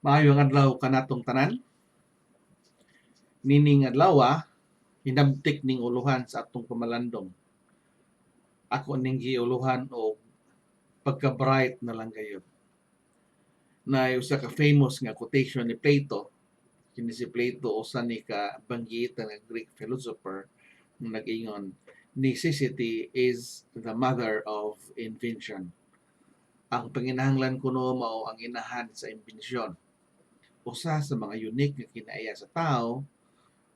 Maayong adlaw kanatong tanan. Nining adlawa, hinabtik ning uluhan sa atong pamalandong. Ako ning giuluhan og pagka-bright na lang gayud. Naay usa ka famous nga quotation ni Plato. Kini si Plato usa ni ka banggitan nga Greek philosopher nga nag-ingon, "Necessity is the mother of invention." Ang panginahanglan kuno mao ang inahan sa imbensyon. Usa sa mga unique nga kinaiya sa tawo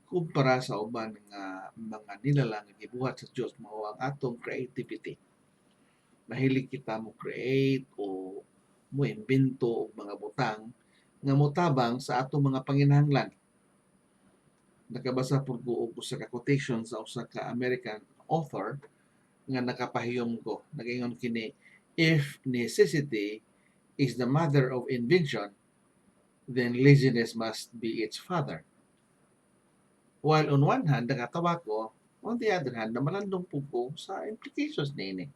kumpara sa uban nga mga nilalang nga gibuhat sa Dios mao ang atong creativity. Mahilig kita mo create o mo imbento og mga butang nga motabang sa atong mga panginahanglan. Nakabasa pud ko og usa ka quotation sa usa ka American author nga nakapahiyom ko. Nag-ingon kini, "If necessity is the mother of invention, then laziness must be its father." While on one hand, nakatawa ko, on the other hand, namalandong pud ko sa implications niini.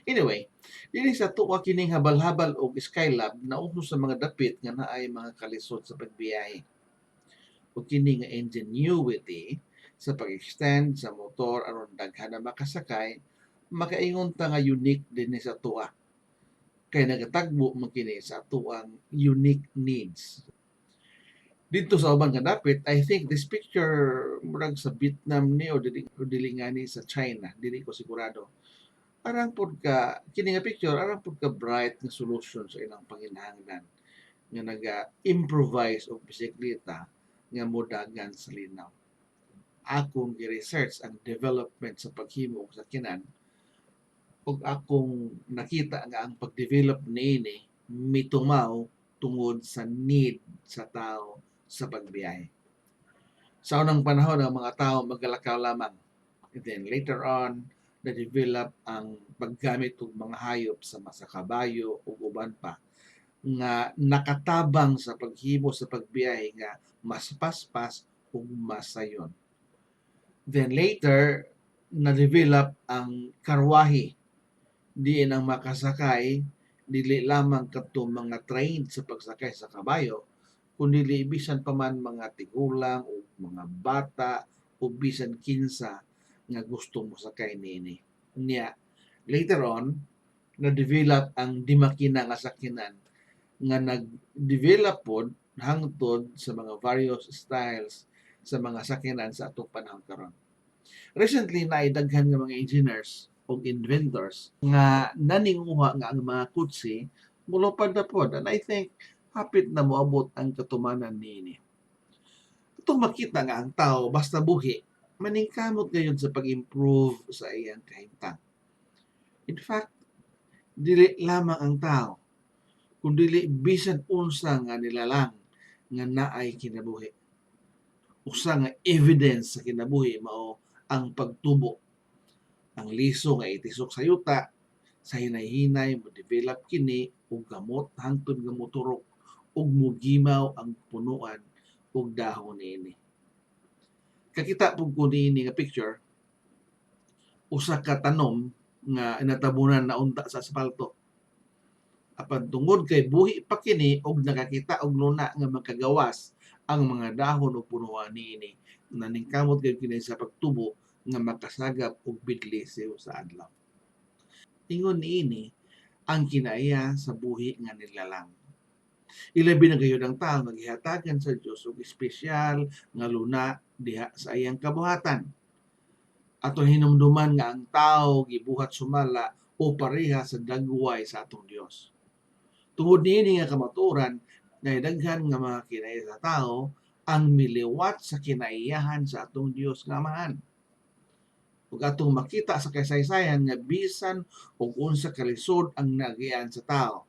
Anyway, dinhi sa atoa kining habal-habal og Skylab nauso sa mga dapit nga naay mga kalisod sa pagbiyahe. Ug kini nga ingenuity sa pag-extend sa motor aron daghan na makasakay, makaingon ta nga unique dinhi sa atoa. Kay nagatagbo man kini sa atoang unique needs. Didto sa uban nga dapit, I think this picture murag sa Vietnam ni o dili ngani sa China, dili ko sigurado. Arang pud ka kini nga picture arang pud ka bright nga solution sa ilang panginahanglan nga naga-improvise og bisikleta nga modagan sa linaw. Akong gi-research ang development sa paghimo og sakyanan ug akong nakita nga ang pag-develop niini mitumaw tungod sa need sa tao sa pagbiyahe. Sa unang panahon, ang mga tao magalakaw lamang. And then later on, na-develop ang paggamit og mga hayop sama sa kabayo ug uban pa nga nakatabang sa paghimo sa pagbiyahe nga mas paspas ug mas sayon. Then later, na-develop ang karwahe diin ang makasakay dili lamang kadtong mga trained sa pagsakay sa kabayo kundi bisan pa man mga tigulang o mga bata o bisan kinsa nga gusto mosakay niini. Nya later on, na-develop ang di-makina nga sakyanan nga nag-develop pod hangtod sa mga various styles sa mga sakyanan sa atong panahon karon. Recently, naay daghan nga mga engineers ug inventors nga naninguha nga ang mga kotse molupad na pod, and I think hapit na moabot ang katumanan niini. Atong makita nga ang tao basta buhi maningkamot gayud sa pag-improve sa iyang kahimtang. In fact, dili lamang ang tao kundili bisan unsa nga nilalang nga naay kinabuhi. Usa nga evidence sa kinabuhi mao ang pagtubo. Ang liso nga itisok sa yuta, sa hinay-hinay mo-develop kini og gamot hangtod nga moturok ug mogimaw ang punuan ug dahon niini. Kakita pud ko niini nga picture, usa ka tanom nga natabunan na unta sa asfalto. Apan tungod kay buhi pa kini ug nakakita og luna nga makagawas ang mga dahon ug punuan niini, naningkamot gayud kini sa pagtubo nga makasagap og bidlisiw sa adlaw. Ingon niini ang kinaiya sa buhi nga nilalang. Ilabi na gayud ang tao nga gihatagan sa Dios og espesyal nga luna diha sa iyang kabuhatan. Atong hinumduman nga ang tao gibuhat sumala o pareha sa dagway sa atong Dios. Tungod niini nga kamatuoran, naay daghan nga mga kinaiya sa tao ang miliwat sa kinaiyahan sa atong Dios nga Amahan. Ug atong makita sa kasaysayan nga bisan og unsa kalisod ang naagian sa tao,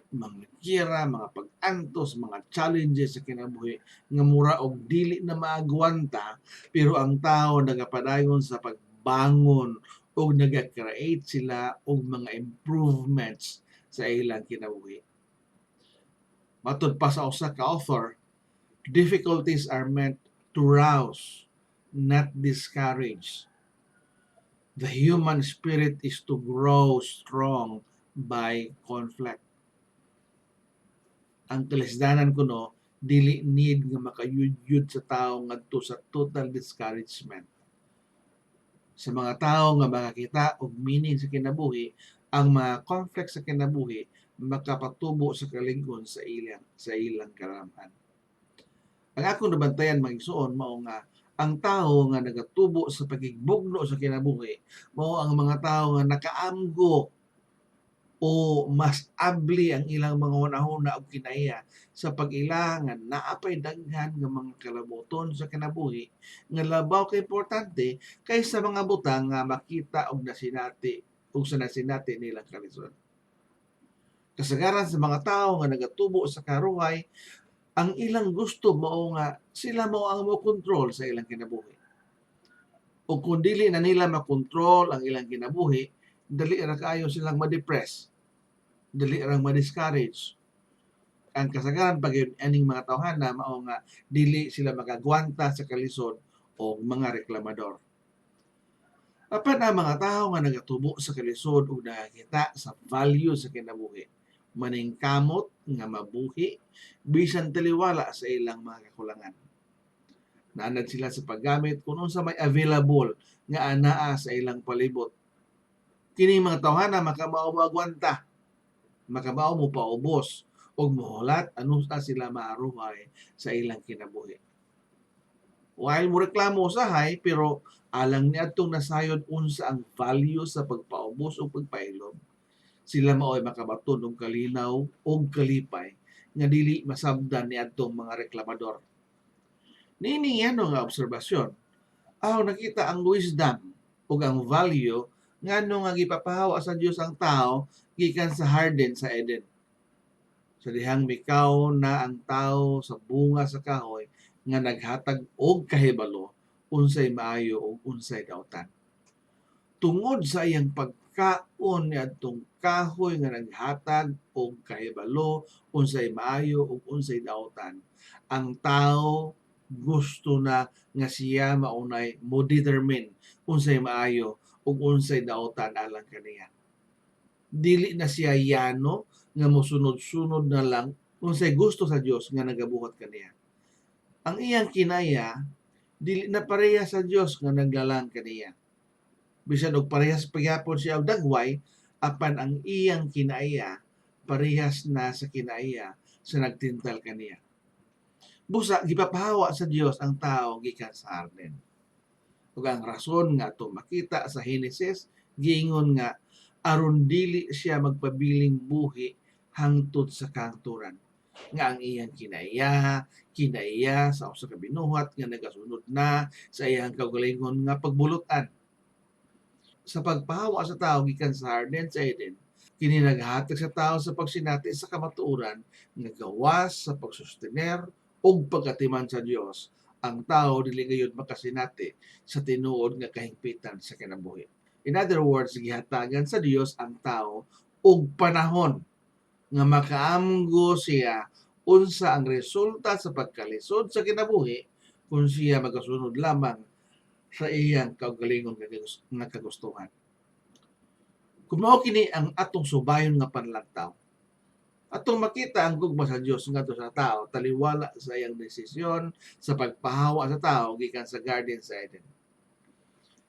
mga giyera, mga pag-antos, mga challenges sa kinabuhi nga mura og dili na maagwanta, pero ang tao nagapadayon sa pagbangon ug naga-create sila og mga improvements sa ilang kinabuhi. Matod pa sa usa ka author, "Difficulties are meant to rouse, not discourage. The human spirit is to grow strong by conflict." Ang kalisdanan kuno dili need nga makayudyud sa tawo ngadto sa total discouragement. Sa mga tawo nga makakita og meaning sa kinabuhi, ang mga conflict sa kinabuhi makapatubo sa kalig-on sa ilang kalamhan. Ang akong nabantayan, mga igsoon, mao nga ang tawo nga nagatubo sa pakigbugno sa kinabuhi mao ang mga tawo nga nakaamgo o mas abli ang ilang mga hunahuna og kinaiya sa pag-ila nga naa pay daghan nga mga kalabuton sa kinabuhi nga labaw ka importante kaysa mga butang nga makita og nasinati og sa nasinati nilang kalisod. Kasagaran sa mga tawo nga nagatubo sa karuhay, ang ilang gusto mao nga sila mao ang mokontrol sa ilang kinabuhi. O kung dili na nila makontrol ang ilang kinabuhi, dali ra kaayo silang ma-depress, dali ra ma-discourage. Ang kasagaran pag aning mga tawhana mao nga dili sila makagwanta sa kalisod o mga reklamador. Apan ang mga tawo nga nagatubo sa kalisod ug nakakita sa value sa kinabuhi, maningkamot nga mabuhi bisan taliwala sa ilang mga kakulangan. Naanad sila sa paggamit kung unsa may available nga anaa sa ilang palibot. Kini mga tawhana makamao moagwanta, makamao mo paubos ug mohulat anusa sila maaruhay sa ilang kinabuhi. While mo reklamo usahay, pero alang niadtong nasayod unsa ang value sa pagpaubos o pagpailob, sila mao'y makabaton og kalinaw og kalipay nga dili masabdan niadtong mga reklamador. Niini ano nga obserbasyon, aw nakita ang wisdom ug ang value ngano nga gipapahawa sa Dios ang tao gikan sa garden sa Eden. Sa dihang mikaw na ang tao sa bunga sa kahoy nga naghatag og kahibalo unsay maayo ug unsay dautan. Tungod sa iyang pagkaon niadtong kahoy nga naghatag og kahibalo unsay maayo ug unsay dautan, ang tao gusto na nga siya maunay mo determine unsay maayo ug unsay dautan alang kaniya. Dili na siya yano nga mosunod-sunod na lang unsay gusto sa Dios nga nagabuhat kaniya. Ang iyang kinaya dili na pareha sa Dios nga naglalang kaniya. Bisan og parehas pagyapon siya og dagway, apan ang iyang kinaiya parehas na sa kinaiya sa nagtintal kaniya. Busa gipapahawa sa Dios ang tao gikan sa harden. Ug ang rason nga atong makita sa Henesis, giingon nga aron dili siya magpabiling buhi hangtod sa kahangturan, nga ang iyang kinaiya, kinaiya sa usa ka binuhat nga nagasunod na sa iyang kaugalingon nga pagbulutan. Sa pagpahawa sa tao gikan sa harden sa Eden, kini naghatag sa tao sa pagsinati sa kamatuoran nga gawas sa pagsustener ug pagkatiman sa Dios, ang tao dili gayud makasinati sa tinuod nga kahingpitan sa kinabuhi. In other words, gihatagan sa Dios ang tao og panahon nga makaamgo siya unsa ang resulta sa pagkalisod sa kinabuhi kung siya magasunod lamang sa iyang kaugalingon nga kagustuhan. Kung mao kini ang atong subayon nga panlantaw, atong makita ang gugma sa Dios ngadto sa tao taliwala sa iyang desisyon sa pagpahawa sa tao gikan sa garden sa Eden.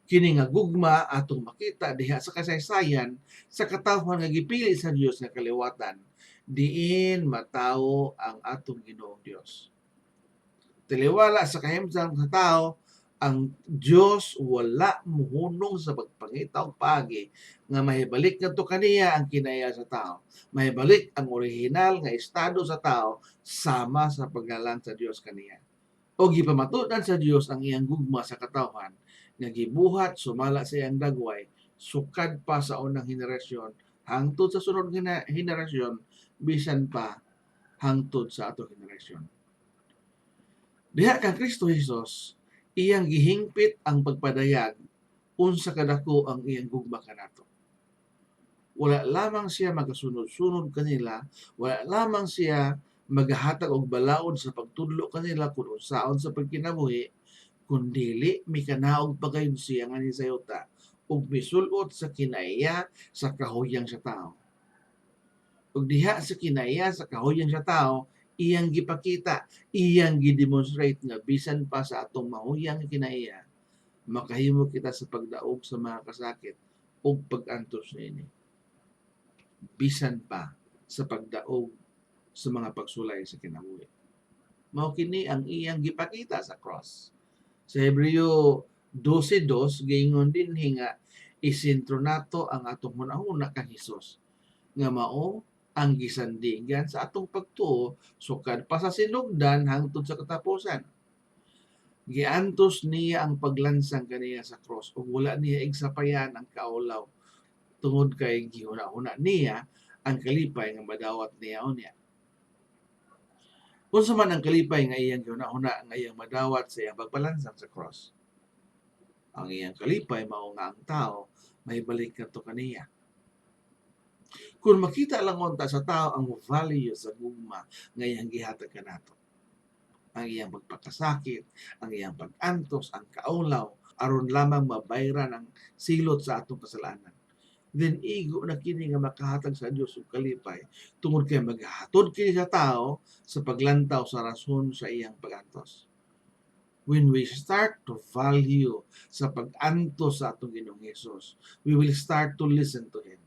Kini nga gugma atong makita diha sa kasaysayan sa katawhan nga gipili sa Dios nga kaliwatan, diin matawo ang atong Ginoong Dios. Taliwala sa kahimtang sa tao, ang Dios wala mohunong sa pagpangita og paagi nga mahibalik ngadto kaniya ang kinaiya sa tao. Mahibalik ang orihinal nga estado sa tao sama sa paglalang sa Dios kaniya. O gipamatud-an sa Dios ang iyang gugma sa katawhan nga gibuhat sumala sa iyang dagway sukad pa sa unang henerasyon hangtod sa sunod nga henerasyon, bisan pa hangtod sa atong henerasyon. Diha kang Kristo Jesus, iyang gihingpit ang pagpadayag unsa kadako ang iyang gugma kanato. Wala lamang siya magasunod-sunod kanila, wala lamang siya magahatag og balaod sa pagtudlo kanila kung unsaon sa pagkinabuhi, kundili mikanaog pa gayud siya ngani sa yuta ug misul-ot sa kinaiya sa kahuyang sa tao. Ug diha sa kinaiya sa kahuyang sa tao, iyang gipakita, iyang gidemonstrate nga bisan pa sa atong mahuyang kinaiya, makahimo kita sa pagdaog sa mga kasakit ug pag-antos niini. Bisan pa sa pagdaog sa mga pagsulay sa kinabuhi. Mao kini ang iyang gipakita sa cross. Sa Hebreo 12:2 giingon dinhi nga isentro nato ang atong hunahuna kang Hesus nga mao ang gisandigan sa atong pagtuo sukad pa sa sinugdan hangtod sa katapusan. Giantos niya ang paglansang kaniya sa cross ug wala niya igsapayan ang kaulaw tungod kay gihuna-huna niya ang kalipay nga madawat niya unya. Unsa man ang kalipay nga iyang gihuna-huna nga iyang madawat sa iyang pagpalansang sa cross? Ang iyang kalipay mao nga ang tao mahibalik ngadto kaniya. Kung makita lang unta sa tao ang value sa gugma nga iyang gihatag kanato, ang iyang pagpakasakit, ang iyang pag-antos, ang kaulaw, aron lamang mabayran ang silot sa atong kasalanan, then igo na kini nga makahatag sa Dios og kalipay tungod kay maghatod kini sa tao sa paglantaw sa rason sa iyang pag-antos. When we start to value sa pag-antos sa atong Ginoong Hesus, we will start to listen to Him.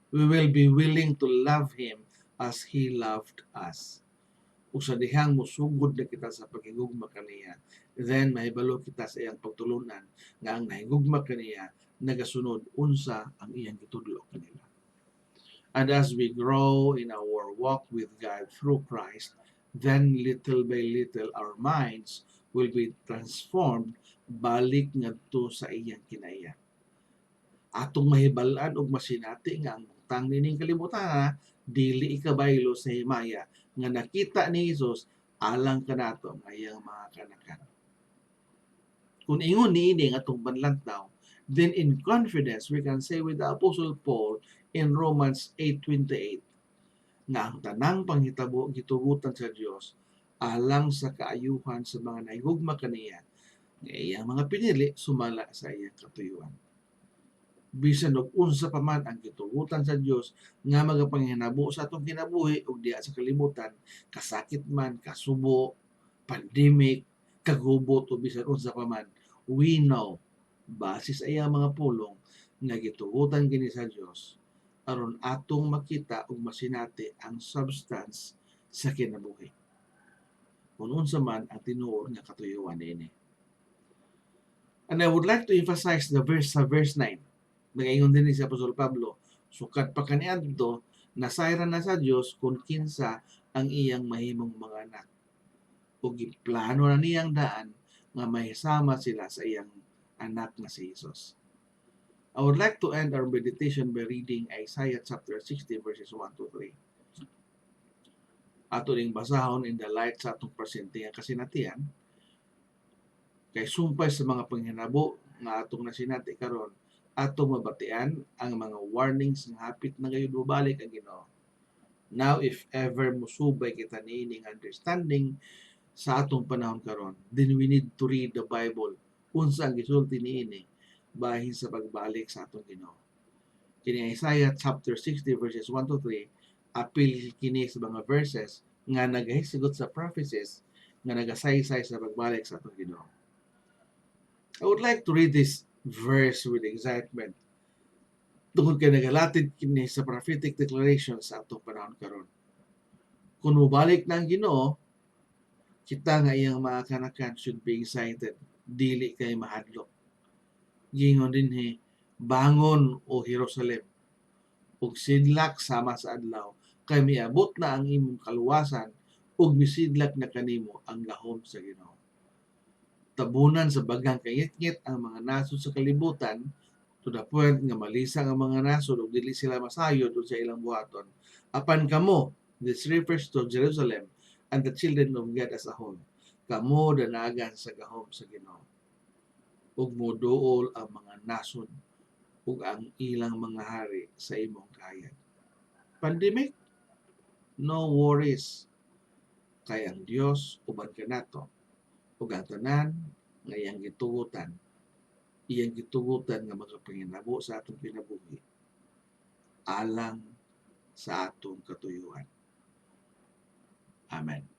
We will be willing to love Him as He loved us. Ug sa dihang musugod na kita sa paghigugma kaniya, then mahibalo kita sa iyang pagtulunan nga ang nahigugma kaniya nagasunod unsa ang iyang gitudlo kanila. And as we grow in our walk with God through Christ, then little by little our minds will be transformed balik ngadto sa iyang kinaiya. Atong mahibal-an og masinati nga ang butang nining kalibutan dili ikabaylo sa himaya nga nakita ni Hesus alang kanato nga iyang mga kanakan. Kung ingon niini ang atong panlantaw, then in confidence we can say with the Apostle Paul in Romans 8:28 nga ang tanang panghitabo gitugutan sa Dios alang sa kaayuhan sa mga nahigugma kaniya nga iyang mga pinili sumala sa iyang katuyuan. Bisan og unsa pa man ang gitugutan sa Dios nga magapanginabo sa atong kinabuhi ug diha sa kalibutan, kasakit man, kasubo, pandemic, kagubot o bisan unsa pa man, we know base sa iyang mga pulong nga gitugutan kini sa Dios aron atong makita ug masinati ang substance sa kinabuhi, kung unsa man ang tinuod nga katuyuan niini. And I would like to emphasize the verse sa verse 9. Nagaingon din si Apostol Pablo, sukad pa kaniadto, nasayran na sa Dios kung kinsa ang iyang mahimong mga anak. Ug giplano na niyang daan nga mahisama sila sa iyang anak nga si Jesus. I would like to end our meditation by reading Isaiah chapter 60 verses 1 to 3. Ato ning basahon in the light sa atong presente nga kasinatian kay sumpay sa mga panghinabo nga atong nasinati karon, atong mabatian ang mga warnings nga hapit na gayud mobalik ang Ginoo. Now, if ever musubay kita niining understanding sa atong panahon karon, then we need to read the Bible, unsa ang gisulti niini bahin sa pagbalik sa atong Ginoo. Kini Isaiah chapter 60 verses 1 to 3, apil kini sa mga verses nga nagahisgot sa prophecies nga nagasaysay sa pagbalik sa atong Ginoo. I would like to read this verse with excitement tungod kay nagalatid kini sa prophetic declaration sa atong panahon karon. Kung mobalik na ang Ginoo, kita nga iyang mga kanakan should be excited, dili kay mahadlok. Giingon dinhi, "Bangon, o Jerusalem, ug sidlak sama sa adlaw, kay miabot na ang imong kaluwasan ug misidlak na kanimo ang gahom sa Ginoo. Tabunan sa baghang kangitngit ang mga nasod sa kalibutan," to the point nga malisang ang mga nasod ug dili sila masayod sa ilang buhaton. "Apan kamo," this refers to Jerusalem and the children of God as a whole, "kamo danagan sa gahom sa Ginoo. Ug moduol ang mga nasod ug ang ilang mga hari sa imong kahayag." Pandemic? No worries. Kay ang Dios uban kanato ug ang tanan nga iyang gitugutan nga makapanginabo sa atong kinabuhi alang sa atong katuyuan. Amen.